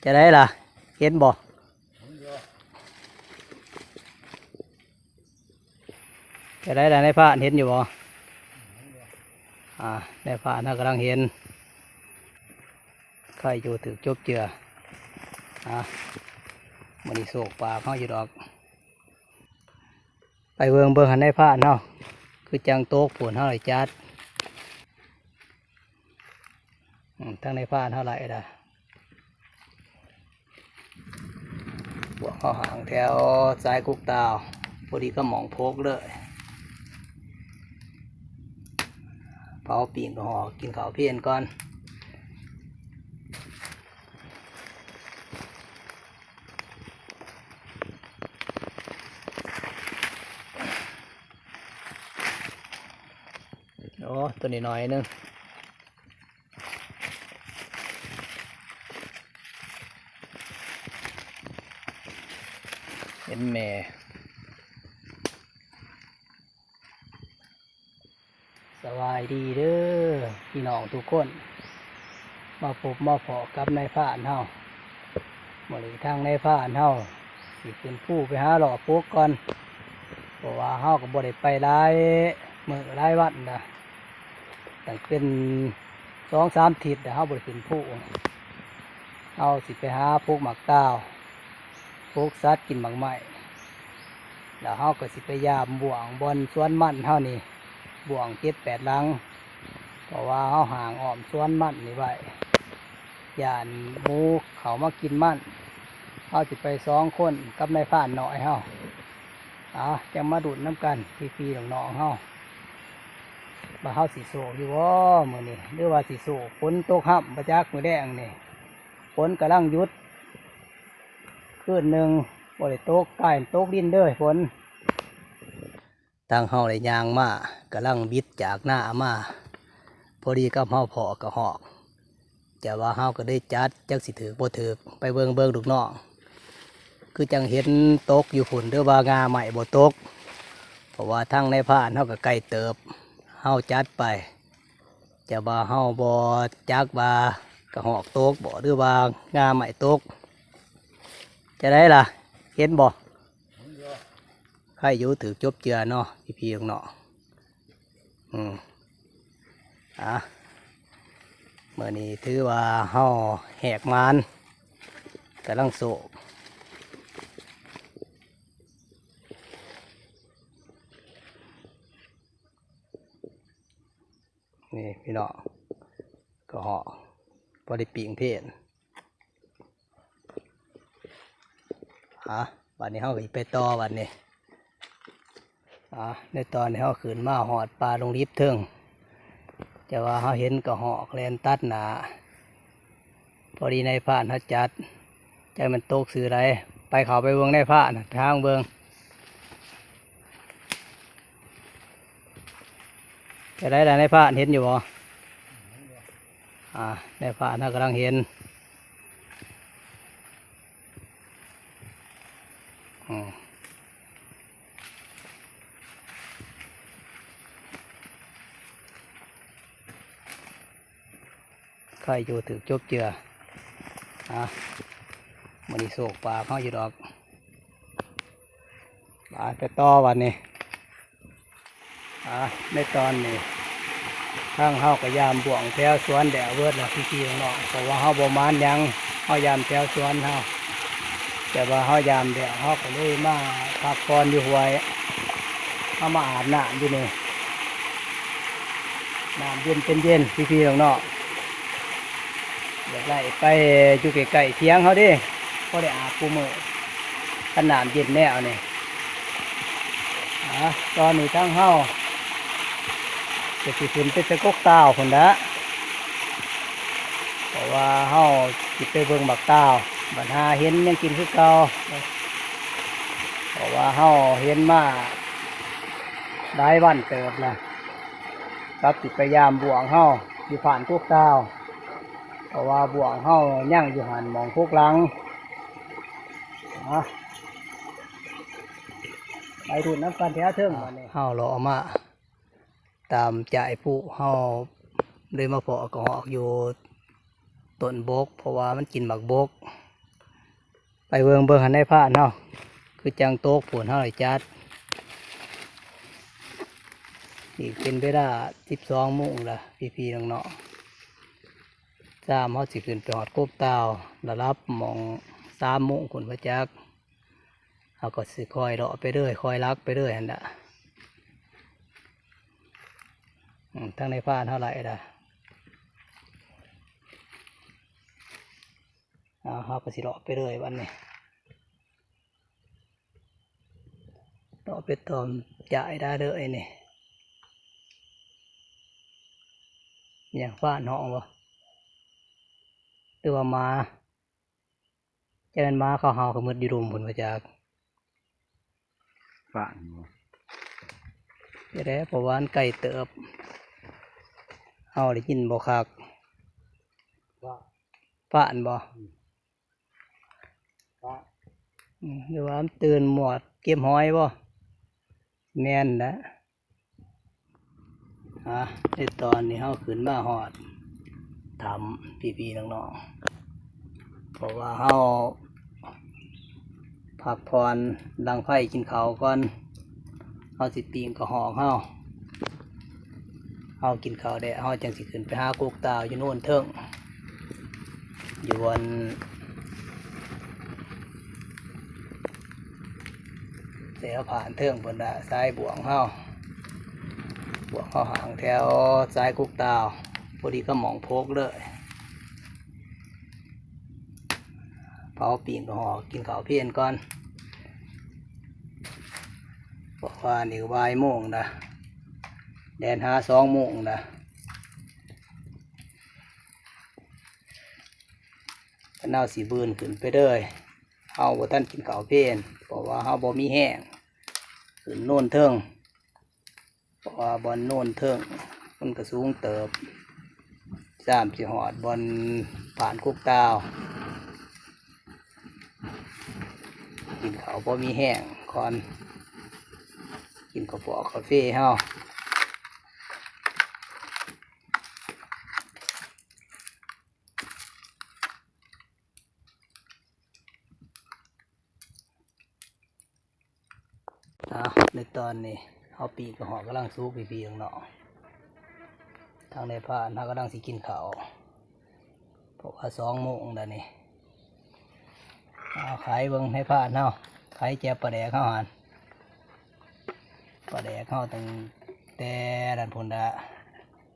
ຈະໄດ້ລະ ເຫັນບໍ່? ຈະໄດ້ລະ ນາຍພານເຫັນຢູ່ບໍ່? ອ່າ ນາຍພານເຮົາກຳລັງເຫັນ ໃຄຢູ່ຖືກຈົບເຈື່ອ. ອ່າ ມື້ນີ້ໂຊກປາກເຮົາຢູ່ດອກ. ໄປເບິ່ງ ເບິ່ງຫັ້ນນາຍພານເຮົາ ຄືຈັ່ງຕົກພຸ້ນ ເຮົາໄດ້ຈັດ. ອືມ ທາງນາຍພານເຮົາໄລ່ລະ ພວກເຮົາຫາງແຖວສາຍກົກຕາວ ພໍດີກັບໝ່ອງພົກເລີຍ. ເຜົາປີ້ງກະຫອກ ກິນເຂົ້າເພນກ່ອນ. ໂອ້ ຕົວນີ້ໜ້ອຍໜຶ່ງ ເຫັນແມ່. ສະບາຍດີເດີພີ່ນ້ອງທຸກຄົນ ມາພົບມາພໍ້ກັບນາຍພານເຮົາ. ມື້ນີ້ທາງນາຍພານເຮົາຊິຂຶ້ນພູໄປຫາເລາະປົກກ່ອນ ເພາະວ່າເຮົາກໍບໍ່ໄດ້ໄປຫຼາຍມື້ຫຼາຍວັນລະ ຕັ້ງເປັນສອງສາມທິດລະ ເຮົາບໍ່ໄດ້ຂຶ້ນພູ. ເຮົາຊິໄປຫາປົກໝາກຕາວ ປົກສັດກິນໝາກໄມ້ ແລ້ວເຮົາກໍຊິໄປຢາມບ້ວງບ່ອນສວນມັນເຮົານີ້ ບ້ວງເຈັດແປດຫຼັງ ເພາະວ່າເຮົາຫ້າງອ້ອມສວນມັນນີ້ໄວ້ ຢ້ານໝູເຂົ້າມາກິນມັນ. ເຮົາຊິໄປສອງຄົນກັບນາຍພານນ້ອຍເຮົາ. ເອົາ ຈັ່ງມາລຸ້ນນຳກັນພີ່ໆນ້ອງໆເຮົາ ວ່າເຮົາຊິໂຊກຢູ່ບໍ່ມື້ນີ້ ຫຼືວ່າຊິໂຊກຝົນຕົກຮຳບໍ່ຈັກມື້ແລງນີ້. ຝົນກຳລັງຢຸດ ຄືນໜຶ່ງບໍ່ໄດ້ຕົກ ກາຍຕົກດິນເດີຝົນ. ທາງເຮົາໄດ້ຍ່າງມາ ກຳລັງບິດຈາກນາມາ ພໍດີກັບເຮົາພໍ້ກະຫອກ ແຕ່ວ່າເຮົາກໍໄດ້ຈັດ ຈັກຊິຖືກບໍ່ຖືກ ໄປເບິ່ງເບິ່ງລູກນ້ອງ ຄືຈັ່ງເຫັນຕົກຢູ່ພຸ້ນ ຫຼືວ່າງ່າໄມ້ບໍ່ຕົກ ເພາະວ່າທາງນາຍພານເຮົາກໍໃກ້ເຕີບ ເຮົາຈັດໄປ ແຕ່ວ່າເຮົາບໍ່ຈັກວ່າກະຫອກຕົກບໍ່ ຫຼືວ່າງ່າໄມ້ຕົກ. ຈະໄດ້ລະ ເຫັນບໍ່? ໃຄຢູ່ ຖືກຈົບເຈື່ອເນາະ ພີ່ໆນ້ອງໆ. ອືມ ອ່າ ມື້ນີ້ຖືວ່າເຮົາແຫກໝານ ກຳລັງໂຊກ. ນີ້ພີ່ນ້ອງ ກະຫອກ ພໍໄດ້ປີ້ງເພນ. ອ່າ ບາດນີ້ເຮົາກໍຊິໄປຕໍ່ບາດນີ້. ອ່າ ໃນຕອນນີ້ເຮົາຂຶ້ນມາຮອດປ່າດົງດິບເທິງ ແຕ່ວ່າເຮົາເຫັນກະຫອກແລ່ນຕັດໜ້າ ພໍດີນາຍພານເຮົາຈັດ ຈັກແມ່ນຕົກຊື່ໃດ ໄປເຂົ້າໄປເບິ່ງນາຍພານທາງເບິ່ງ. ຈະໄດ້ລະ ນາຍພານເຫັນຢູ່ບໍ່? ອ່າ ນາຍພານເຮົາກຳລັງເຫັນ. ອືມ ໃຄຢູ່ ຖືກຈົບເຈື່ອ. ອ່າ ມື້ນີ້ໂຊກປາກເຮົາຢູ່ດອກ. ໄປ ໄປຕໍ່ບາດນີ້. ອ່າ ໃນຕອນນີ້ ທາງເຮົາກໍຢາມບ້ວງແຖວສວນແລ້ວເບິດລະ ພີ່ໆນ້ອງໆ ເພາະວ່າເຮົາບໍ່ໝານຫຍັງ ເຮົາຢາມແຖວສວນເຮົາ ແຕ່ວ່າເຮົາຢາມແລ້ວ ເຮົາກໍເລີຍມາພັກຜ່ອນຢູ່ຫ້ວຍ ເຮົາມາອາບນ້ຳຢູ່ນີ້ ນ້ຳເຢັນເປັນເຢັນ ພີ່ໆນ້ອງໆ. ຢາກໄດ້ໄປຢູ່ໃກ້ໆຖຽງເຮົາເດ້ ພໍໄດ້ອາບຄູ່ມື້ ຄັນນ້ຳເຢັນແນວນີ້. ອ່າ ຕອນນີ້ທາງເຮົາກໍຊິຂຶ້ນໄປແຕ່ກົກຕາວພຸ້ນລະ ເພາະວ່າເຮົາຊິໄປເບິ່ງໝາກຕາວ ບັດຫາເຫັນຍັງກິນຄືເກົ່າ ເພາະວ່າເຮົາເຫັນມາຫຼາຍວັນເຕີບລະ ກັບຊິໄປຢາມບ້ວງເຮົາຢູ່ຜ່ານກົກຕາວ ເພາະວ່າບ້ວງເຮົາຍັງຢູ່ຫັ້ນໝ່ອງຫົກຫຼັງ. ອ່າ ໄປລຸ້ນນຳກັນແຖວເທິງບາດນີ້. ເຮົາເລາະມາຕາມຈາຍພູ ເຮົາເລີຍມາພໍ້ກະຫອກຢູ່ຕົ້ນບົກ ເພາະວ່າມັນກິນໝາກບົກ ໄປເບິ່ງ ເບິ່ງຫັ້ນນາຍພານເຮົາ ຄືຈັ່ງຕົກພຸ້ນ ເຮົາໄດ້ຈັດ ອີກເປັນເວລາສິບສອງໂມງລະ ພີ່ໆນ້ອງໆ ຊາມເຮົາຊິຂຶ້ນໄປຮອດກົກຕາວ ລະດັບໝ່ອງສາມໂມງພຸ້ນວ່າຈັກ ເຮົາກໍຊິຄ່ອຍເລາະໄປເລື້ອຍ ຄ່ອຍລັກໄປເລື້ອຍຫັ້ນລະ ອືມ ທາງນາຍພານເຮົາໄລ່ລະ ເຮົາກໍຊິເລາະໄປເລື້ອຍບັດນີ້ ເລາະໄປຕາມຈ້າຍດາເດີ້ໄອ້ນີ້ ຫຍັງ ຟ້ານຮ້ອງບໍ່ ຫຼືວ່າໝາ ຈະແມ່ນໝາເຂົາເຫົ່າ ເຂົາມືດຢູ່ລຸ່ມພຸ້ນບໍ່ຈັກ ຟ້ານບໍ່ ແຕ່ ເພາະວ່າມັນໄກເຕີບ ເຮົາໄດ້ຍິນບໍ່ຄັກ ຟ້ານບໍ່ ອືມ ອືມ ຫຼືວ່າມັນຕື່ນມວດເກັບຫອຍບໍ່ ແມ່ນແຫຼະ ອາ ໃນຕອນນີ້ເຮົາຂຶ້ນມາຮອດຖ້ຳ ພີ່ໆນ້ອງໆ ເພາະວ່າເຮົາພັກຜ່ອນດັງໄຟກິນເຂົ້າກ່ອນ ເຮົາຊິປີ້ງກະຮອກເຮົາ ເຮົາກິນເຂົ້າແລ້ວ ເຮົາຈັ່ງຊິຂຶ້ນໄປຫາກົກຕາວຢູ່ໂນນເທິງ ຢູ່ບ່ອນ ແຖວຜ່ານເທິງພຸ້ນລະ ສາຍບ່ວງເຮົາ ບ່ວງເຮົາຫາງແຖວສາຍກົກຕາວ ພໍດີກັບໝ່ອງໂພກເລີຍ ເຜົາປີ້ງກະຮອກ ກິນເຂົ້າເພນກ່ອນ ເພາະວ່ານີ້ກໍບ່າຍໂມງລະ ແລ່ນຫາສອງໂມງລະ ຄັນເຮົາຊິບືນຂຶ້ນໄປເລີຍ ເຮົາບໍ່ທັນກິນເຂົ້າເພນ ເພາະວ່າເຮົາບໍ່ມີແຮງຂຶ້ນໂນນເທິງ ເພາະວ່າບ່ອນໂນນເທິງມັນກະສູງເຕີບ ຊາມຊິຮອດບ່ອນຜ່ານກົກຕາວ ກິນເຂົ້າພໍມີແຮງກ່ອນ ກິນເຂົ້າປອກກາເຟເຮົາ. ອ່າ ໃນຕອນນີ້ເຮົາປີ້ງກະຮອກກຳລັງສຸກ ພີ່ໆນ້ອງໆ ທາງນາຍພານເຮົາກຳລັງຊິກິນເຂົ້າ ເພາະວ່າສອງໂມງແລ້ວນີ້ ເອົາໄຂເບິ່ງນາຍພານເຮົາ ໄຂແຈ່ວປາແດກເຮົາຫັ້ນ ປາແດກເຮົາຕັ້ງແຕ່ນັ້ນພຸ້ນລະ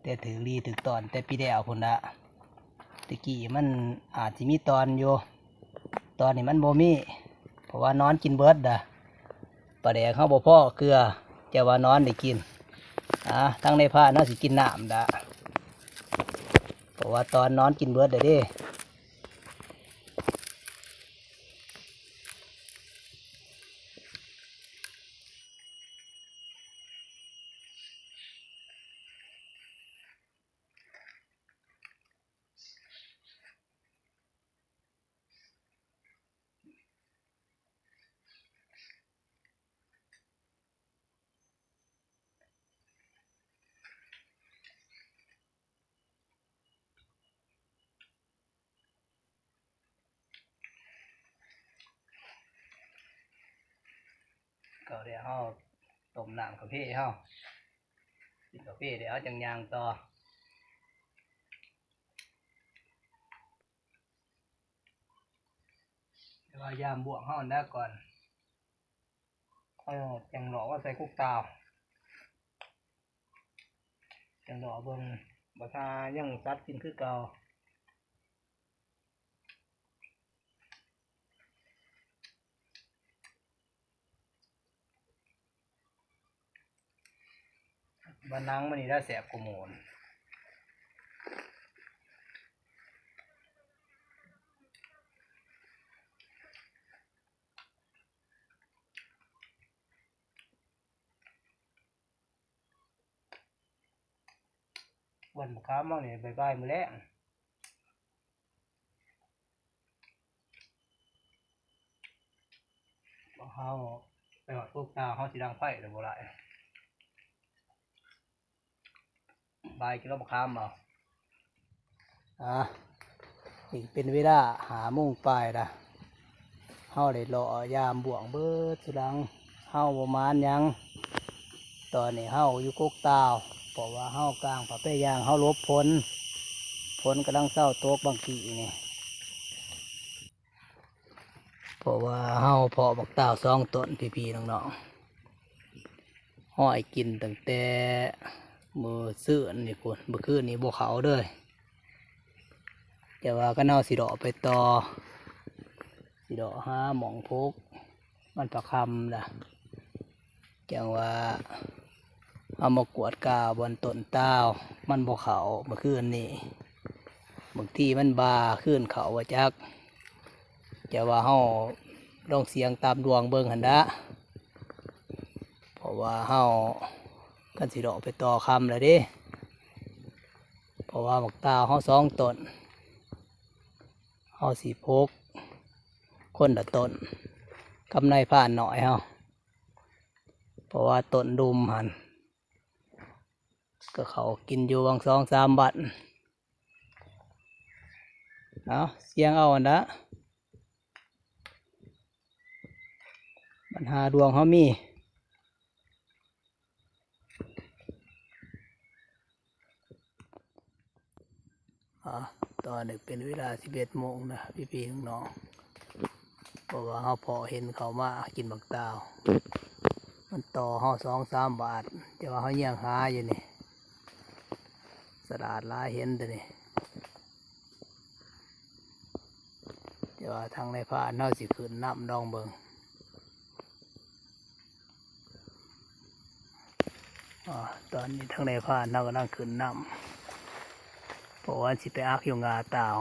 ແຕ່ຖືກລີ້ຖືກຕອນແຕ່ປີແລ້ວພຸ້ນລະ ແຕ່ກີ້ມັນອາດຊິມີຕອນຢູ່ ຕອນນີ້ມັນບໍ່ມີ ເພາະວ່າໜອນກິນເບິດດະ ປາແດກເຮົາບໍ່ພໍເກືອ ແຕ່ວ່າໜອນໄດ້ກິນ ອາ ທາງນາຍພານເຮົາຊິກິນນ້ຳດະ ເພາະວ່າຕອນໜອນກິນເບິດແລ້ວເດ້. ເຂົ້າແລ້ວເຮົາຕົ້ມນ້ຳກາເຟເຮົາ ກິນກາເຟແລ້ວເຮົາຈັ່ງຍ່າງຕໍ່ ແຕ່ວ່າຢາມບ່ວງເຮົາຫັ້ນນະກ່ອນ ເຮົາຈັ່ງເລາະມາໃສ່ກົກຕາວ ຈັ່ງເລາະເບິ່ງ ບັດຫາຍັງສັດກິນຄືເກົ່າ. ບານໜັງມັນນີ້ລະແຊບກວ່າໝູ່. ວັນມະຂາມເຮົານີ້ບ່າຍໆ ມື້ແລງ ເຮົາໄປຮອດກົກຕາວ ເຮົາຊິດັງໄຟແລ້ວບໍ່ຫຼາຍ ບ່າຍກິນເອົາມະຂາມເອົາ. ອ່າ ນີ້ເປັນເວລາຫ້າໂມງປາຍລະ ເຮົາໄດ້ເລາະຢາມບ້ວງເບິດສຸຫຼັງ ເຮົາບໍ່ໝານຫຍັງ. ຕອນນີ້ເຮົາຢູ່ກົກຕາວ ເພາະວ່າເຮົາກາງຜ້າແພຢາງ ເຮົາຫຼົບຝົນ ຝົນກຳລັງເຊົາຕົກບາງກີ້ນີ້. ເພາະວ່າເຮົາເພາະບັກຕາວສອງຕົ້ນ ພີ່ໆນ້ອງໆ ຫ້ອຍກິນຕັ້ງແຕ່ມື້ຊືນນີ້ພຸ້ນ ມື້ຄືນນີ້ບໍ່ເຂົ້າເລີຍ. ແຕ່ວ່າຄັນເຮົາຊິເລາະໄປຕໍ່ ຊິເລາະຫາໝ່ອງຜູກມັນປະຄຳລະ ຈັ່ງວ່າເຮົາມາກວດກາບ່ອນຕົ້ນຕາວ ມັນບໍ່ເຂົ້າມື້ຄືນນີ້. ບາງທີມັນບ່າຄືນເຂົ້າບໍ່ຈັກ ແຕ່ວ່າເຮົາລອງສ່ຽງຕາມດວງເບິ່ງຫັ້ນລະ ເພາະວ່າເຮົາ ຄັນຊິເລາະໄປຕໍ່ຄ່ຳລະເດ້ ເພາະວ່າບັກຕາວເຮົາສອງຕົ້ນ ເຮົາຊິຜູກຄົນລະຕົ້ນກັບນາຍພານນ້ອຍເຮົາ ເພາະວ່າຕົ້ນດຸ່ມຫັ້ນ ກໍເຂົ້າກິນຢູ່ຫວ່າງສອງສາມບັດ. ເອົາ ສ່ຽງເອົາຫັ້ນລະ ບັນຫາດວງເຮົາມີ. ອາ ຕອນນີ້ເປັນເວລາສິບເອັດໂມງນະ ພີ່ໆນ້ອງໆ ເພາະວ່າເຮົາພໍເຫັນເຂົາມາກິນບັກຕາວ ມັນຕໍ່ເຮົາສອງສາມບາດ ແຕ່ວ່າເຮົາຍັງຫາຢູ່ນີ້ ສະຫຼາດຫຼາຍ ເຫັນຕົວນີ້ ແຕ່ວ່າທາງນາຍພານເຮົາຊິຂຶ້ນນຳ ລອງເບິ່ງ. ອາ ຕອນນີ້ທາງນາຍພານເຮົາກຳລັງຂຶ້ນນຳ ເພາະວ່າຊິໄປອັກຢູ່ງ່າຕາວ.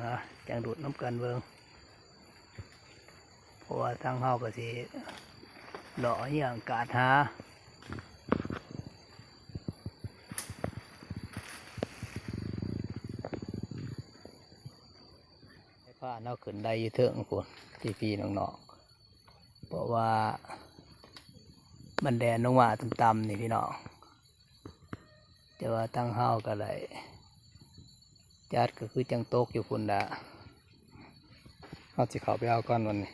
ອາ ຈັ່ງດູດນຳກັນເບິ່ງ ເພາະວ່າທາງເຮົາກໍຊິເລາະຍ່າງກາດຫາ ໃຫ້ພາເຮົາຂຶ້ນໄດ້ຢູ່ເທິງພຸ້ນ ພີ່ໆນ້ອງໆ ເພາະວ່າມັນແລ່ນລົງມາຕ່ຳໆນີ້ພີ່ນ້ອງ. ແຕ່ວ່າທາງເຮົາກໍໄດ້ຈັດ ກໍຄືຈັ່ງຕົກຢູ່ພຸ້ນລະ ເຮົາຊິເຂົ້າໄປເອົາກ່ອນບັດນີ້.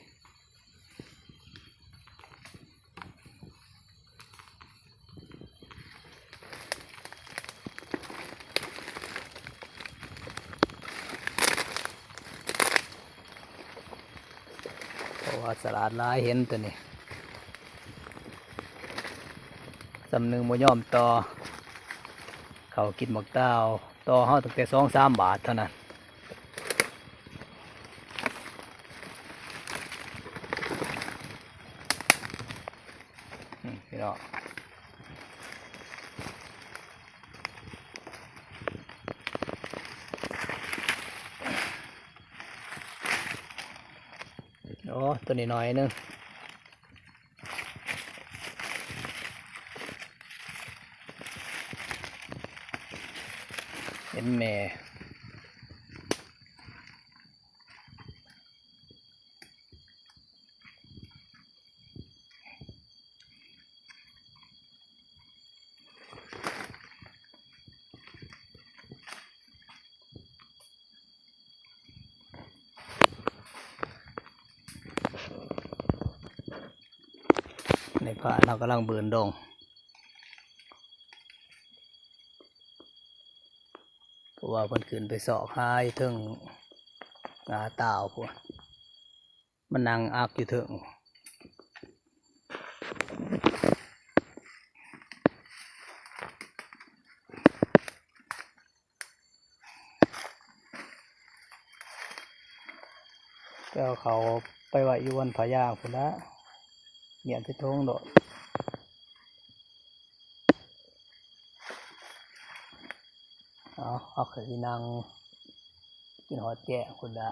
ເພາະວ່າສະຫຼາດຫຼາຍ ເຫັນຕົວນີ້ ສ່ຳໜຶ່ງບໍ່ຍອມຕໍ່ ເຂົ້າກິນບັກຕາວຕໍ່ເຮົາຕັ້ງແຕ່ສອງສາມບາດເທົ່ານັ້ນ. ອືມ ພີ່ນ້ອງ ໂອ້ ຕົວນີ້ໜ້ອຍໜຶ່ງ ເຫັນແມ່. ໃນພານເຮົາກຳລັງບືນດົງ ເພາະວ່າເພິ່ນຂຶ້ນໄປຊອກຫາຢູ່ເທິງ ອ່າ ຕາວພຸ້ນ ມານັ່ງອັກຢູ່ເທິງ. ແຕ່ເອົາເຂົ້າໄປໄວ້ຢູ່ບ່ອນຜ້າຢາງພຸ້ນລະ ມ້ຽນໃສ່ຖົງໂລດ. ເອົາ ເຮົາກໍຊິນັ່ງກິນຮອດແຈ້ງພຸ້ນລະ.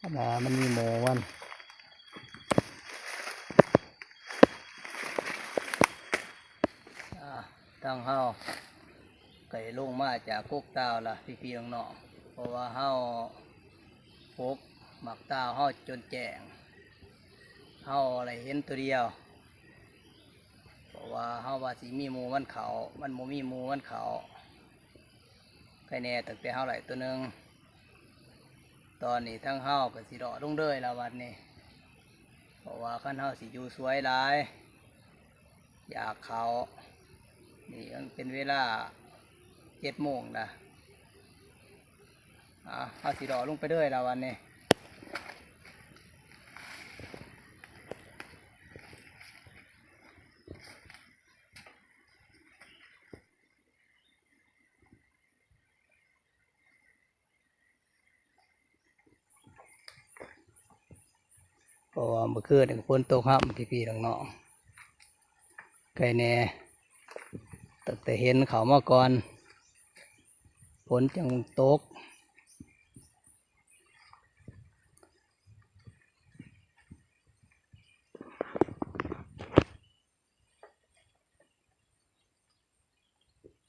ອັນນ່າ ມັນມີໝູມັນ. ທາງເຮົາກໍໄດ້ລົງມາຈາກກົກຕາວລະ ພີ່ໆນ້ອງໆ ເພາະວ່າເຮົາປົກໝາກຕາວເຮົາຈົນແຈ້ງ ເຮົາໄດ້ເຫັນໂຕດຽວ ເພາະວ່າເຮົາວ່າຊິມີໝູ່ມັນເຂົ້າ ມັນບໍ່ມີໝູ່ມັນເຂົ້າ ໃຄແນ່ຕັ້ງແຕ່ເຮົາໄດ້ໂຕໜຶ່ງ. ຕອນນີ້ທາງເຮົາກໍຊິເລາະລົງເລີຍລະບັດນີ້ ເພາະວ່າຄັນເຮົາຊິຢູ່ສວຍຫຼາຍ ຢາກເຂົ້າ ນີ້ມັນເປັນເວລາເຈັດໂມງລະ ອາ ເຮົາຊິເລາະລົງໄປເລີຍລະບັດນີ້. ເພາະວ່າເມື່ອຄືນນີ້ກໍຝົນຕົກຮຳ ພີ່ໆນ້ອງໆ ໃຄແນ່ ຕັ້ງແຕ່ເຫັນເຂົ້າມາກ່ອນ ຝົນຈັ່ງຕົກ.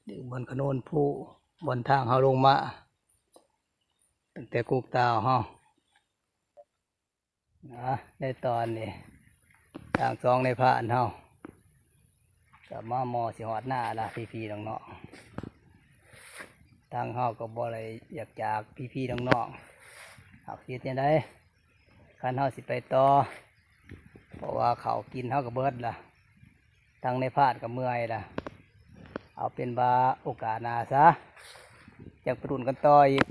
ຢູ່ບ່ອນຂະໂນນພູ ບ່ອນທາງເຮົາລົງມາ ຕັ້ງແຕ່ກົກຕາວເຮົາ ນະ ໃນຕອນນີ້ ທາງສອງນາຍພານເຮົາ ກໍມາໝໍ່ຊິຮອດນາລະ ພີ່ໆນ້ອງໆ ທາງເຮົາກໍບໍ່ໄດ້ຢາກຈາກພີ່ໆນ້ອງໆ ເຮົາຊິເຮັດແນວໃດ ຄັນເຮົາຊິໄປຕໍ່ ເພາະວ່າເຂົ້າກິນເຮົາກໍເບິດລະ ທາງນາຍພານກໍເມື່ອຍລະ ເອົາເປັນວ່າໂອກາດໜ້າຊະ ຈັ່ງໄປລຸ້ນກັນຕໍ່ອີກ